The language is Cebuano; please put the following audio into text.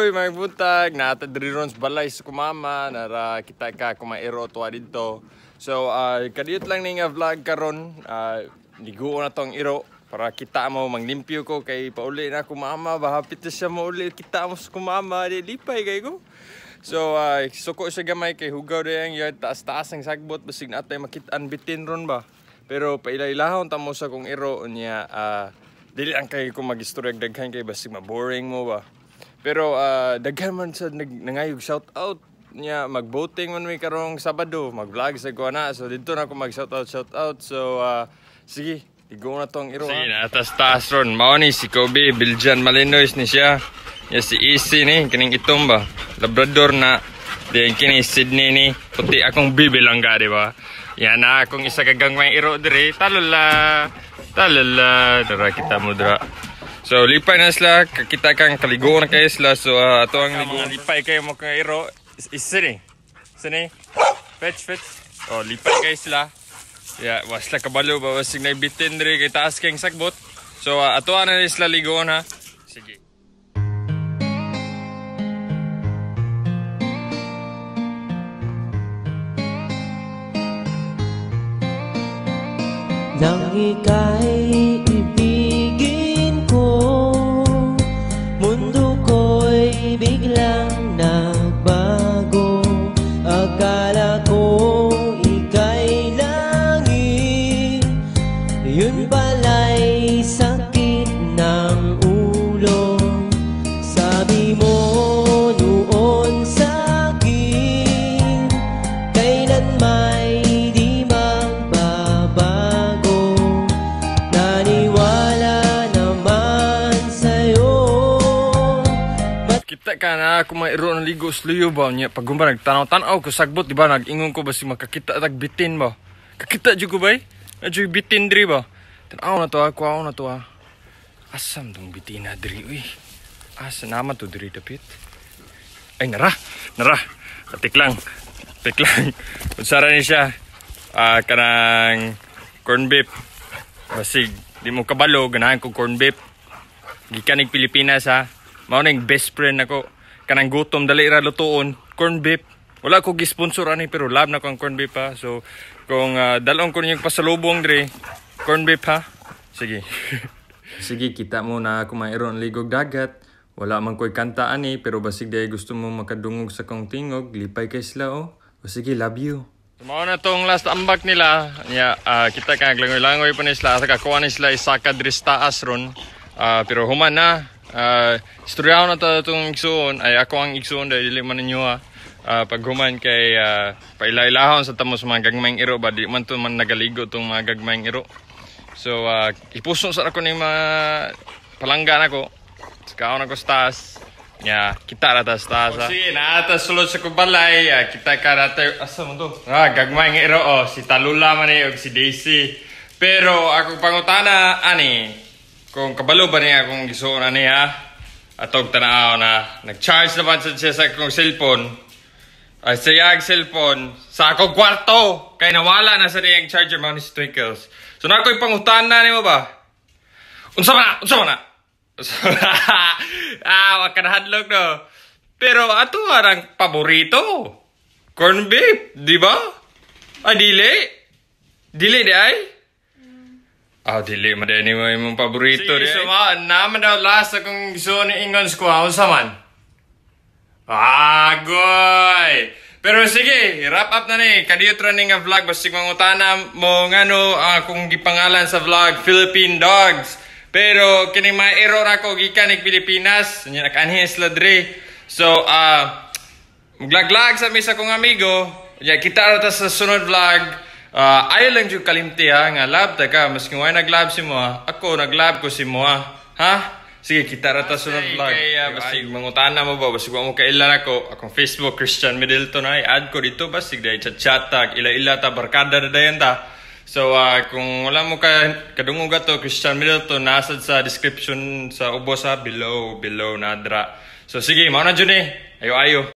Uy, mga buntag, naa ta diri ron sa balay sa kumama, nara kita ka kumairo tuwa dito. So, kadiyot lang ni nga vlog karon, ligo na tong iro para kita mo manglimpyo ko kay pauli na kumama, ba hapit na siya mauli kita mo sa kumama, di lipay kay ko. So, suko siya gamay kay hugaw dayang yard, taas-taas ang sagbot basig natay makit-an bitin ron ba. Pero pailailahon ta mo sa kong iro unya, dili ang kay ko mag-istorya daghan kay basig ma-boring mo ba. Pero daghan man sa nangayog shout out niya, mag-voting man mi karong Sabado, mag-vlog sa ko na. So didto na ako mag-shout out, shout out. So sige, ligo na tong iro. Sige, na taas ron. Mao ni si Kobe, Belgian Malinois ni siya. Ya si Easy ni kining itom ba. Labrador na. Diyan kini Sydney ni puti akong bibi langga, di ba? Yan na akong isa ka gangmay iro diri. Talala. Talala, dara kita mo dra. So lipay na sila, kita kang kaligo na kayo sila. So ato ang ligo. Lipay kayo mo kang iro. Sini. Sini. Fetch, fetch. Oh, lipay kayo sila. Yeah, wasla kabalo ba wasig na bitin diri kay taas kayong sagbot. So ato na ni sila ligoon ha. Sige. Nang ika'y ibigin ko, mundo ko'y biglang nagbago. Akala ko ika'y langit, yun pala'y sakit ng ulo. Sabi mo noon sa'kin, kailan may di magbabago. Naniwala naman sa'yo. Kita ka na ako mairo ng ligo sa luyo ba niya pag gumba nagtanaw-tanaw ko sagbot, di ba? Nag-ingon ko basi makakita tag bitin ba. Kakita jud ko bay. Na jud bitin diri ba. Tanaw na to ako, kuwaon na to ha. Asam tong bitina diri uy. Asa naman to diri dapit. Ay nara, nara. Atik lang. Atik lang. Unsara ni siya? Kanang corn beef. Basig di mo kabalo ganahan ko corn beef. Gikan nig Pilipinas ha. Mao ning best friend nako. Kanang gutom dali ra lutuon, corn beef. Wala ko gi-sponsor ani pero love na ko ang corn beef ha. So kung dalon ko ninyong pasalubong diri, corn beef ha. Sige. Sige, kita mo na ako mayroon ligog dagat. Wala man ko'y kanta ani pero basig dahil gusto mo makadungog sa kong tingog, lipay kay sila oh. O sige, love you. So, mao na tong last ambak nila. Nya, kita ka naglangoy-langoy pa ni sila. At kakuha ni sila isaka diri sa taas ron. Pero human na. Istoryaon na ta itong igsuon. Ay ako ang igsuon dahil dili man ninyo ha. Pag human kay pailailahon sa tamo sa mga gagmayng iro ba di man to man nagaligo tong mga gagmayng iro. So ipuso sa ako ning mga palangga nako. Kaon ako sa taas. Nya, kita ra ta sa taas. Oh, sige, naa ta sulod sa kubalay. Kita ka ra tayo. Asa man to? Gagmay nga iro oh, si Talula man ni og si Daisy. Pero akong pangutana ani, kung kabalo ba niya akong gisuon ani ha? Atog tan-aw na nag-charge na ba siya sa akong cellphone? Ay, sa iyang cellphone sa akong kwarto kay nawala na sa iyang charger mao ni si Twinkles. So na ako'y pangutana nimo ba? Unsa man na? Unsa man na? Wa ka nahadlok no. Pero ato arang paborito. Corn beef, di ba? Ay dili. Dili di ay? Dili man di mo imong paborito. Sige, so ma, naman daw last akong gusto ni ingon sa kuha, unsa man? Agoy! Pero sige, wrap up na ni. Kadiyot ra ni nga vlog basig mangutana mo ngano akong gipangalan sa vlog Philippine Dogs. Pero kini mga error ako gikan nig Pilipinas, nya nakaanhi sila diri. So maglaglag sa mi sa akong amigo. Nya kita ra ta sa sunod vlog. Ayo lang jud kalimti ha nga love ta ka maski way naglove si mo, ako naglove ko si mo ha. Sige, kita ra ta sunod vlog. Kay basig mangutana mo ba basig wa mo kailan ako akong Facebook Christian Middleton ay add ko dito basig dai chat-chat tag ila-ila ta barkada na dayon ta. So kung wala mo kadungog ato Christian Middleton nasad sa description sa ubos ha, below na dra. So sige, mao na jud ni. Ayo ayo.